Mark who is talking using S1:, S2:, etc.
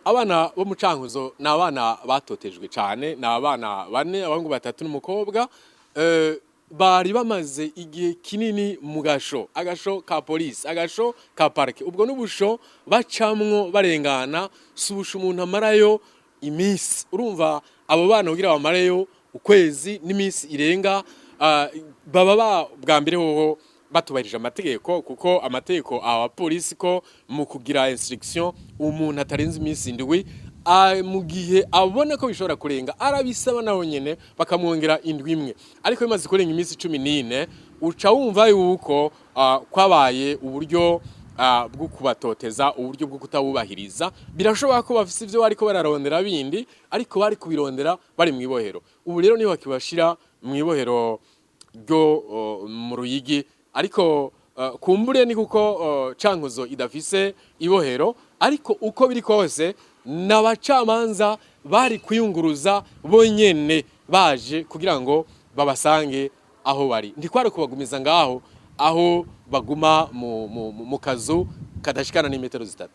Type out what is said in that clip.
S1: Abana bo mu Cankuzo ni abana batotejwe cyane, ni abana bane, abahungu batatu n'umukobwa. Bari bamaze igihe kinini mu gasho, agasho ka polisi, agasho ka parike. Ubwo n'ubusho bacamwo barengana, si ubusho umuntu amarayo iminsi. Urumva abo bana kugira bamareyo ukwezi n'iminsi irenga, baba bwa mbere hoho batubahirije amategeko, kuko amategeko abapolisi ko mu kugira instruction umuntu atarenze iminsi 7. Mu gihe abona ko bishobora kurenga arabisaba, naho nyene bakamwongera indwi imwe, ariko bimaze kurenga iminsi 14 uca wumva yuko kwabaye uburyo bwo kubatoteza, uburyo bwo kutabubahiriza. Birashoboka ko bafise ivyo bariko bararondera bindi, ariko bari kubirondera bari mw'ibohero. Ubu rero niho bakibashira mw'ibohero ryo mu Ruyigi, ariko kumbure ni kuko Cankuzo idafise ibohero. Ariko uko biri kose n'abacamanza bari kwiyunguruza bonyene baje kugira ngo babasange aho bari, ntikwari kubagumiza ngaho aho baguma mu kazu kadashikana n'imetero 3.